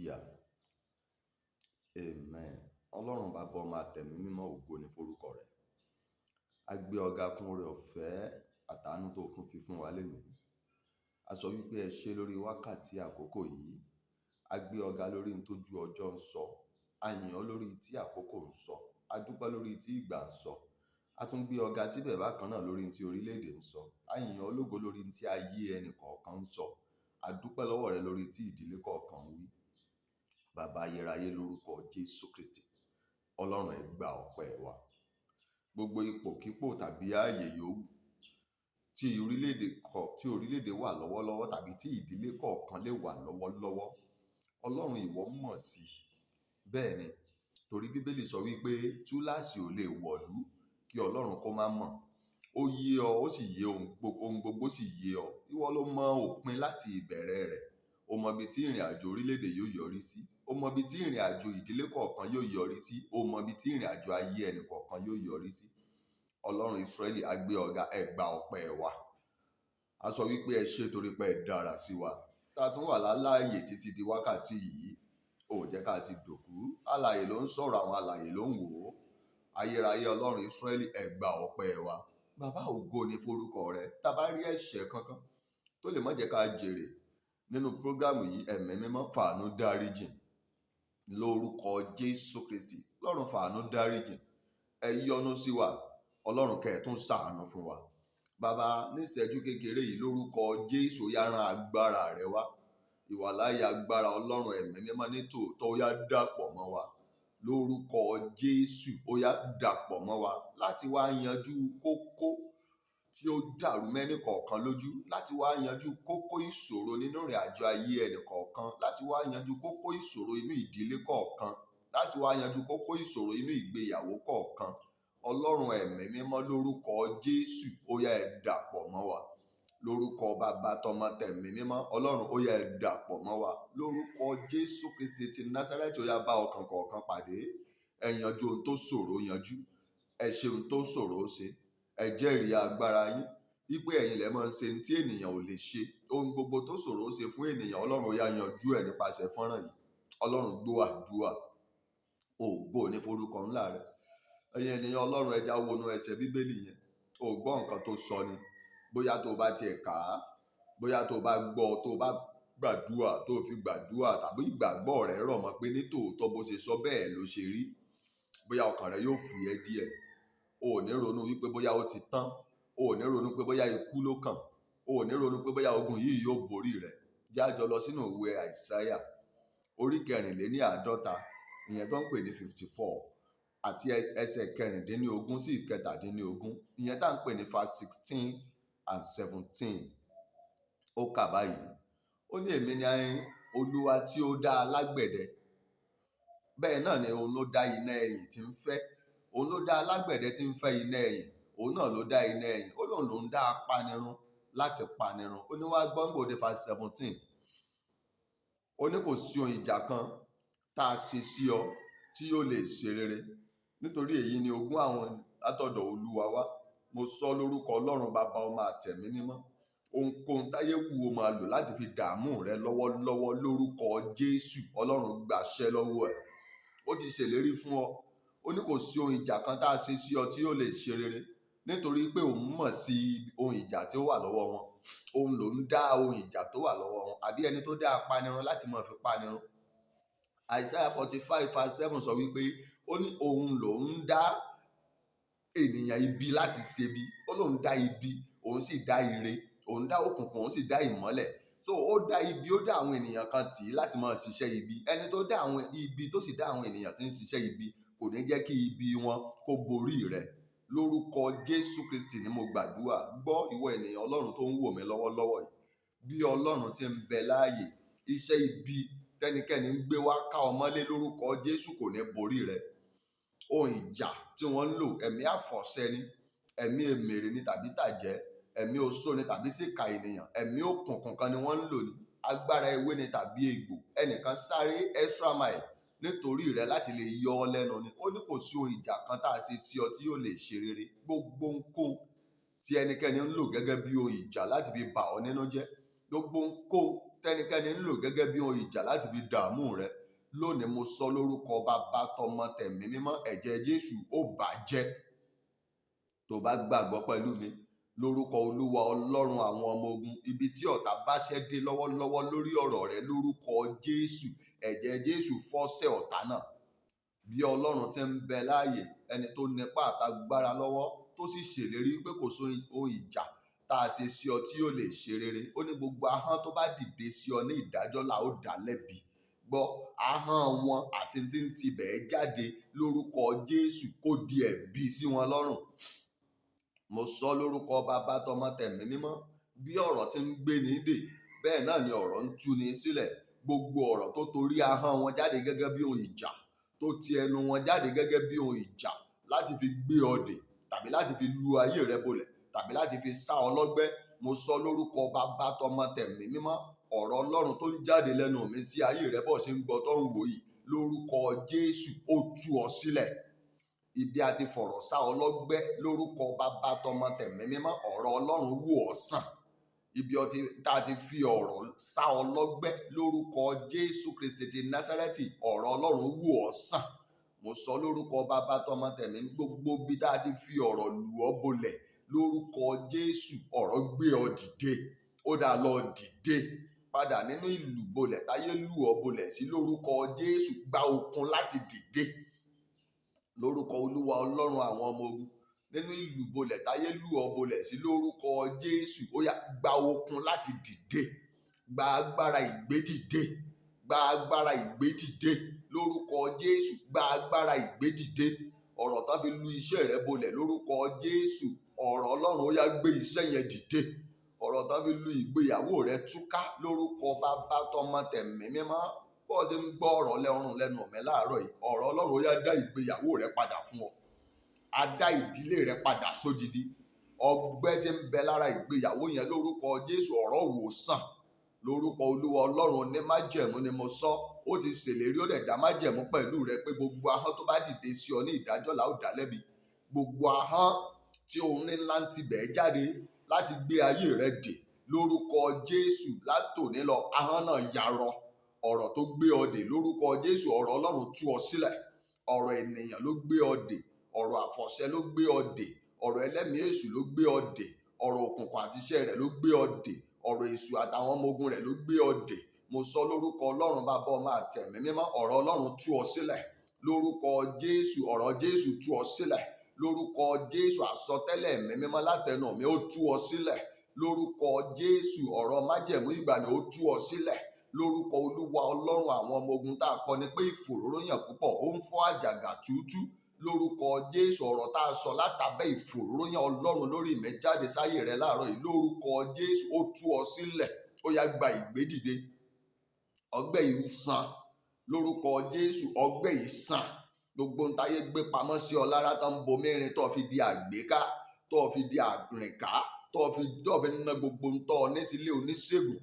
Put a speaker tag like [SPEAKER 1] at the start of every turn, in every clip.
[SPEAKER 1] Hallelujah. Amen. Ọlọ́run Baba, Ọmọ, àtẹ̀mí mímọ́, ògo ni forúkọ rẹ̀. A gbé ọ ga fún oore ọ̀fẹ́ àtàánú tó fún fi fún wa lénìí. A sọ wípé ẹ ṣé lórí wákàtí àkókò yìí. A gbé ọ ga lórí ohun tójú ọjọ́ ń sọ. A yìn ọ́ lórí tí àkókò ń sọ. A dúpẹ́ lórí tí ìgbà ń sọ. A tún gbé ọ ga síbẹ̀ bákan náà lórí tí orílẹ̀-èdè ń sọ. A yìn ọ́ lógo lórí tí ayé ẹnì kọ̀ọ̀kan ń sọ. A dúpẹ́ lọ́wọ́ rẹ lórí tí ìdílé kọ̀ọ̀kan ń wí. Bàbá ayérayé, lórúkọ Jésù Kristi, Ọlọ́run, ẹ gba ọpẹ́ wa. Gbogbo ipòkípò tàbí ààyè yòówù tí orílẹ̀-èdè wà lọ́wọ́lọ́wọ́ tàbí tí ìdílé kọ̀ọ̀kan lè wà lọ́wọ́lọ́wọ́, Ọlọ́run, ìwọ mọ̀ sí. Bẹ́ẹ̀ ni, torí Bíbélì sọ wípé túláàsì ò lè wọ̀lú kí Ọlọ́run kó má mọ̀. Ó yé ọ, ó sì yé ohun gbogbo sì yé ọ. Ìwọ ló mọ òpin láti ìbẹ̀rẹ̀ rẹ̀. O mọ ibi tí ìrìn àjò orílẹ̀-èdè yóò yọrí sí. O mọ ibi tí ìrìn àjò ìdílé kọ̀ọ̀kan yóò yọrí sí. O mọ ibi tí ìrìn àjò ayé ẹnì kọ̀ọ̀kan yóò yọrí sí. Ọlọ́run Ísírẹ́lì, a gbé ọ ga, ẹ gba ọpẹ́ wa. A sọ wípé ẹ ṣé torí pé ẹ dára sí wa. Tá a tún wà láláàyè títí di wákàtí yìí, ò jẹ́ ká ti dòkú. Alààyè ló ń sọ̀rọ̀, àwọn alààyè ló ń wò ó. Ayérayé, Ọlọ́run Ísírẹ́lì, ẹ gba ọpẹ́ wa. Bàbá, ògo ni forúkọ rẹ. Tá a bá rí ẹ̀ṣẹ̀ kankan tó lè má jẹ́ ká jèrè nínú program yìí, Ẹ̀mí Mímọ́, fàánú dáríjìn. Lórúkọ Jésù Kristi, Ọlọ́run, fàánú dáríjìn. Ẹ yọ́nú sí wa, Ọlọ́run, kẹ́ ẹ tún ṣàánú fún wa. Bàbá, níṣẹ́jú kékeré yìí, lórúkọ Jésù, ó yá, rán agbára rẹ wá. Ìwàláyé agbára Ọlọ́run Ẹ̀mí Mímọ́ ní tòótọ́, ó yá, dàpọ̀ mọ́ wa. Lórúkọ Jésù, ó yá, dàpọ̀ mọ́ wa láti wá yanjú kókó tí ó dàrú mẹ́nì kọ̀ọ̀kan lójú, láti wá yanjú kókó ìṣòro nínú ìrìn àjò ayé ẹnì kọ̀ọ̀kan, láti wá yanjú kókó ìṣòro inú ìdílé kọ̀ọ̀kan, láti wá yanjú kókó ìṣòro inú ìgbéyàwó kọ̀ọ̀kan. Ọlọ́run Ẹ̀mí Mímọ́, lórúkọ Jésù, ó yá, ẹ dàpọ̀ mọ́ wa. Lórúkọ Bàbá, Tọmọ, Tẹ̀mí Mímọ́, Ọlọ́run, ó yá, ẹ dàpọ̀ mọ́ wa. Lórúkọ Jésù Kristi ti Násárẹ́tì, ó yá, bá ọkàn kọ̀ọ̀kan pàdé. Ẹ yanjú ohun tó ṣòro yanjú. Ẹ ṣe ohun tó ṣòro ṣe. Ẹ jẹ́rìí agbára yín wípé ẹ̀yin lẹ máa ń ṣe ohun tí ènìyàn ò lè ṣe. Ohun gbogbo tó ṣòro ṣe fún ènìyàn, Ọlọ́run, ó yá, yanjú ẹ̀ nípasẹ̀ fọ́nrán yìí. Ọlọ́run, gbọ́ àdúrà. Ògo ní forúkọ ńlá rẹ. Ẹ̀yin ènìyàn Ọlọ́run, ẹ já wọnú ẹsẹ̀ Bíbélì yẹn. O gbọ́ nǹkan tó sọ ni. Bóyá tó bá tiẹ̀ kà á, bóyá tó bá gbọ́, tó bá gbàdúrà, tó fi gbàdúrà, tàbí ìgbàgbọ́ rẹ rọ̀ mọ́ pé ní tòótọ́ bó ṣe sọ bẹ́ẹ̀ ló ṣe rí, bóyá ọkàn rẹ yóò fúyẹ́ díẹ̀. O ò ní ronú wípé bóyá ó ti tán. O ò ní ronú pé bóyá ikú ló kàn. O ò ní ronú pé bóyá ogun yìí yóò borí rẹ. Já jọ lọ sínú ìwé Àìsáyà orí 54, ìyẹn tó ń pè ní 54, àti ẹsẹ̀ 16 sí 17, ìyẹn tá ń pè ní verse 16 and 17. Ó kà báyìí. Ó ní, "Èmi ni Olúwa tí ó dá alágbẹ̀dẹ." Bẹ́ẹ̀ náà ni òun ló dá iná ẹ̀yìn tí ń fẹ́. Òun ló dá alágbẹ̀dẹ tí ń fẹ́ iná ẹ̀yìn. Òun náà ló dá iná ẹ̀yìn. Ó lóun ló ń dá apanirun láti panirun. Ó ní, wá gbọ́ nígbà verse 17. Ó ní, "Kò sí ohun ìjà kan tá a ṣe sí ọ tí yóò lè ṣe rere, nítorí èyí ni ogún àwọn látọ̀dọ̀ Olúwa wá." Mo sọ lórúkọ Ọlọ́run Bàbá, Ọmọ, àtẹ̀mí Mímọ́, ohunkóhun táyé wù ó máa lò láti fi dààmú rẹ lọ́wọ́lọ́wọ́, lórúkọ Jésù, Ọlọ́run gbàṣẹ lọ́wọ́ ẹ̀. Ó ti ṣèlérí fún ọ. Ó ní kò sí ohun ìjà kan tá a ṣe sí ọ tí yóò lè ṣe rere, nítorí pé òun mọ̀ sí ohun ìjà tí ó wà lọ́wọ́ wọn. Òun ló ń dá ohun ìjà tó wà lọ́wọ́ wọn, àbí ẹni tó dá apanirun láti máa fi panirun. Isaiah 45 verse 7 sọ wípé, ó ní òun lòún dá ènìyàn ibi láti ṣebi. Ó lóun dá ibi, òun sì dá ire. Òun dá òkùnkùn, òun sì dá ìmọ́lẹ̀. So ó dá ibi, ó dá àwọn ènìyàn kan tì í láti máa ṣiṣẹ́ ibi. Ẹni tó dá àwọn ibi, tó sì dá àwọn ènìyàn tí ń ṣiṣẹ́ ibi, kò ní jẹ́ kí ibi wọn kó borí rẹ. Lórúkọ Jésù Kristi ni mo gbàdúrà. Gbọ́, ìwọ ènìyàn Ọlọ́run tó ń wò mí lọ́wọ́lọ́wọ́ yìí, bí Ọlọ́run ti ń bẹ láàyè, iṣẹ́ ibi tẹnikẹ́ni ń gbé wá ká ọ mọ́lé, lórúkọ Jésù, kò ní borí rẹ. Ohun ìjà tí wọ́n ń lò, ẹ̀mí àfọ̀ṣẹ ni, ẹ̀mí èmèrè ni, tàbí tàjẹ́, ẹ̀mí oṣó ni, tàbí tìkà ènìyàn, ẹ̀mí òkùnkùn kan ni wọ́n ń lò ní, agbára ewé ni tàbí egbò, ẹnìkan sáré extra mile nítorí rẹ láti lè yọ ọ lẹ́nu ni. Ó ní kò sí ohun ìjà kan tá a ṣe sí ọ tí yóò lè ṣe rere. Gbogbo ohunkóhun tí ẹnikẹ́ni ń lò gẹ́gẹ́ bí ohun ìjà láti fi bà ọ́ nínú jẹ́, gbogbo ohunkóhun tẹnikẹ́ni. tẹ́nikẹ́ni ń lò gẹ́gẹ́ bí ohun ìjà láti fi dààmú rẹ. Lónìí mo sọ lórúkọ Bàbá, tọmọ, tẹ̀mí mímọ́, ẹ̀jẹ̀ Jésù ó bàjẹ́. Tó bá gbàgbọ́ pẹ̀lú mi lórúkọ Olúwa Ọlọ́run àwọn ọmọ ogun, ibi tí ọ̀tá bá ṣẹ́ dé lọ́wọ́lọ́wọ́ lórí ọ̀rọ̀ rẹ lórúkọ Jésù, ẹ̀jẹ̀ Jésù fọ́sẹ̀ ọ̀tá náà. Bí Ọlọ́run ti ń bẹ láàyè, ẹni tó nípa àtagbára lọ́wọ́, tó sì ṣèlérí pé kò sí ohun ìjà tá a ṣe sí ọ tí yóò lè ṣe rere. Ó ní gbogbo ahọ́n tó bá dìde sí ọ ní ìdájọ́ là ó dá lẹ́bi. Gbọ́, ahọ́n wọn àti tí ń tibẹ̀ jáde lórúkọ Jésù kó di ẹ̀bi sí wọn lọ́rùn. Mo sọ lórúkọ Bàbá, tọmọ, tẹ̀mí mímọ́, bí ọ̀rọ̀ tí ń gbé ní dè, bẹ́ẹ̀ náà ni ọ̀rọ̀ ń tú ni sílẹ̀. Gbogbo ọ̀rọ̀ tó torí ahọ́n wọn jáde gẹ́gẹ́ bí ohun ìjà, tó ti ẹnu wọn jáde gẹ́gẹ́ bí ohun ìjà láti fi gbé ọ dè, tàbí láti fi lu ayé rẹ bolẹ̀, tàbí láti fi sá ọ lọ́gbẹ́. Mo sọ lórúkọ Bàbá, tọmọ, tẹ̀mí mímọ́, ọ̀rọ̀ Ọlọ́run tó ń jáde lẹ́nu mi sí ayé rẹ bó ṣe ń gbọ́ tó ń wò yìí lórúkọ Jésù, ó tú ọ sílẹ̀. Ibi a ti fọ̀rọ̀ sá ọ lọ́gbẹ́ lórúkọ Bàbá, tọmọ, tẹ̀mí mímọ́, ọ̀rọ̀ Ọlọ́run wò ọ́ sàn. Ibi ọtí tá a ti fi ọ̀rọ̀ sá ọ lọ́gbẹ́ lórúkọ Jésù Kristi ti Násárẹ́tì, ọ̀rọ̀ Ọlọ́run wò ọ́ sàn. Mo sọ lórúkọ Bàbá, tọmọ, tẹ̀mí, gbogbo ibi tá a ti fi ọ̀rọ̀ lù ọ́ bolẹ̀ lórúkọ Jésù, ọ̀rọ̀ gbé ọ dìde. Ó dá lọ dìde padà nínú ìlú bolẹ̀ táyé lù ọ́ bolẹ̀ sí lórúkọ Jésù, gba okun láti dìde lórúkọ Olúwa Ọlọ́run àwọn ọmọ ogun. Nínú ìlú bolẹ̀ táyé lù ọ́ bolẹ̀ sí lórúkọ Jésù, ó yá, gba okun láti dìde, gba agbára ìgbédìde, gba agbára ìgbédìde lórúkọ Jésù, gba agbára ìgbédìde. Ọ̀rọ̀ tán fi lu iṣẹ́ rẹ bolẹ̀ lórúkọ Jésù, ọ̀rọ̀ Ọlọ́run ó yá gbé iṣẹ́ yẹn dìde. Ọ̀rọ̀ tán fi lu ìgbéyàwó rẹ túká lórúkọ Bàbá, tọmọ, tẹ̀mí mímọ́, bó o ṣe ń gbọ́ ọ̀rọ̀ lẹ́rùn lẹ́nu mi láàárọ̀ yìí, ọ̀rọ̀ Ọlọ́run ó yá dá ìgbéyàwó rẹ padà fún ọ. A dá ìdílé rẹ padà sódidi. Ọgbẹ́ tí ń bẹ lára ìgbéyàwó yẹn lórúkọ Jésù, ọ̀rọ̀ wò sàn. Lórúkọ Olúwa Ọlọ́run ní májẹ̀mú ni mo sọ. Ó ti ṣèlérí, ó dẹ̀ dá májẹ̀mú pẹ̀lú rẹ pé gbogbo ahọ́n tó bá dìde sí ọ ní ìdájọ́ là ó dá lẹ́bi. Gbogbo ahọ́n tí ohun ńlá ń tibẹ̀ jáde láti gbé ayé rẹ dè lórúkọ Jésù, látòní lọ ahọ́n náà yarọ. Ọ̀rọ̀ tó gbé ọ dè lórúkọ Jésù, ọ̀rọ̀ Ọlọ́run tú ọ sílẹ̀. Ọ̀rọ̀ ènìyàn ló gbé ọ dè, ọ̀rọ̀ àfọ̀ṣẹ ló gbé ọ dè, ọ̀rọ̀ ẹlẹ́mìí èṣù ló gbé ọ dè, ọ̀rọ̀ òkùnkùn àti iṣẹ́ rẹ̀ ló gbé ọ dè, ọ̀rọ̀ èṣù àtàwọn ọmọ ogun rẹ̀ ló gbé ọ dè. Mo sọ lórúkọ Ọlọ́run Bàbá, ọmọ, àtẹ̀mí mímọ́, ọ̀rọ̀ Ọlọ́run tú ọ sílẹ̀ lórúkọ Jésù. Ọ̀rọ̀ Jésù tú ọ sílẹ̀ lórúkọ Jésù. Àsọtẹ́lẹ̀ ẹ̀mí mímọ́ látẹnu mi ó tú ọ sílẹ̀ lórúkọ Jésù. Ọ̀rọ̀ májẹ̀mú ìgbàanì ó tú ọ sílẹ̀ lórúkọ Olúwa Ọlọ́run àwọn ọmọ ogun. Tá a kọ ni pé ìfòróróyàn púpọ̀ ó ń fọ́ àjàgà túútú. Lórúkọ Jésù, ọ̀rọ̀ tá a sọ látàbẹ́ ìfòróróyàn Ọlọ́run lórí mi jáde sáyé rẹ láàárọ̀ yìí lórúkọ Jésù, ó tú ọ sílẹ̀. Ó yá, gba ìgbédìde. Ọgbẹ́ yìí sàn lórúkọ Jésù. Ọgbẹ́ yìí sàn. Gbogbo ń táyé gbé pamọ́ sí ọ lára tó ń bomi rin, tó fi di àgbéká, tó fi di àrìnká, tó fi ná gbogbo ń tọ́ ọ ní sílé oníṣègùn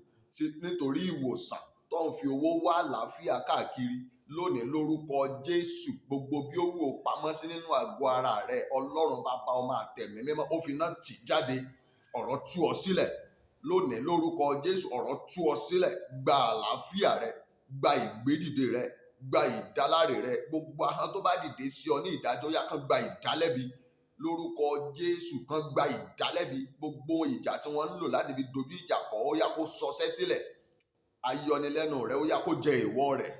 [SPEAKER 1] nítorí ìwòsàn, tó ń fi owó wá àlàáfíà káàkiri lónìí lórúkọ Jésù, gbogbo bí ó wù ó pamọ́ sí nínú àgọ́ ara rẹ, Ọlọ́run Bàbá, ọmọ, àtẹ̀mí mímọ́ ó fi iná tì jáde. Ọ̀rọ̀ tú ọ sílẹ̀ lónìí lórúkọ Jésù. Ọ̀rọ̀ tú ọ sílẹ̀. Gba àlàáfíà rẹ, gba ìgbédìde rẹ, gba ìdáláre rẹ. Gbogbo ahọ́n tó bá dìde sí ọ ní ìdájọ́, yá kán gba ìdálẹ́bi lórúkọ Jésù, kán gba ìdálẹ́bi. Gbogbo ìjà tí wọ́n ń lò láti fi dojú ìjà kọ, ó yá kó sọsẹ́ sílẹ̀. Ayọnilẹ́nu rẹ, ó yá kó jẹ ìwọ rẹ̀.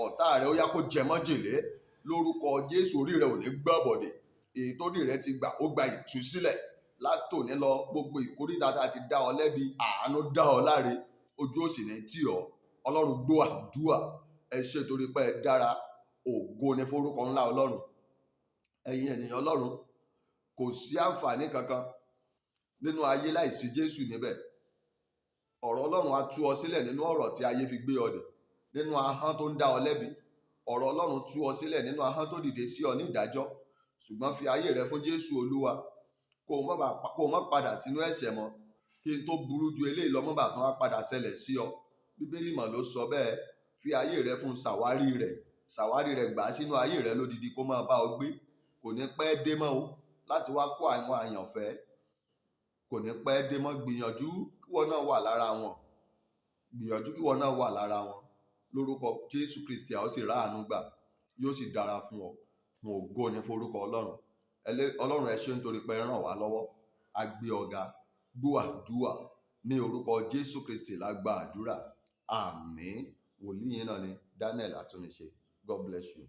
[SPEAKER 1] Ọ̀tá rẹ, ó yá kó jẹ májèlé lórúkọ Jésù. Orí rẹ ò ní gbàbọ̀dè. Èyí tó rí rẹ ti gbà, ó gba ìtúsílẹ̀ látòní lọ. Gbogbo ìkórìtà tá a ti dá ọ lẹ́bi, àánú dá ọ láre, ojú ò sì ní tì ọ́. Ọlọ́run gbọ́ àdúà. Ẹ ṣé torí pé ẹ dára. Ògo ni forúkọ ńlá Ọlọ́run. Ẹ̀yin ènìyàn Ọlọ́run, kò sí àǹfààní kankan nínú ayé láìsí Jésù níbẹ̀. Ọ̀rọ̀ Ọlọ́run á tú ọ sílẹ̀ nínú ọ̀rọ̀ tí ayé fi gbé ọ dè, nínú ahọ́n tó ń dá ọ lẹ́bi. Ọ̀rọ̀ Ọlọ́run tú ọ sílẹ̀ nínú ahọ́n tó dìde sí ọ ní ìdájọ́. Ṣùgbọ́n fi ayé rẹ fún Jésù Olúwa, kó o má padà sínú ẹ̀ṣẹ̀ mọ́, kí n tó burú ju eléyìí lọ mọ́ bàa tún wá padà ṣẹlẹ̀ sí ọ. Bíbélì mọ̀ ló sọ bẹ́ẹ̀. Fi ayé rẹ fún, ṣàwárí rẹ̀, ṣàwárí rẹ̀, gbà á sínú ayé rẹ lódidi kó máa bá ọ gbé. Kò ní pẹ́ dé mọ́ o láti wá kó àwọn àyànfẹ́. Kò ní pẹ́ dé mọ́. Gbìyànjú kí wọ́n náà wà lára wọn. Gbìyànjú kí ìwọ náà wà lára wọn. Lórúkọ Jésù Kristi, a ó sì ráàánú gbà, yóò sì dára fún ọ. Fún ògo ní forúkọ Ọlọ́run. Ọlọ́run, ẹ ṣé nítorí pé ẹ ràn wá lọ́wọ́. A gbé ọ ga. Gbọ́ àdúrà ní orúkọ Jésù Kristi la gba àdúrà. Àmín. Wòlíì yín náà ni Daniel Àtúnmíṣe. God bless you.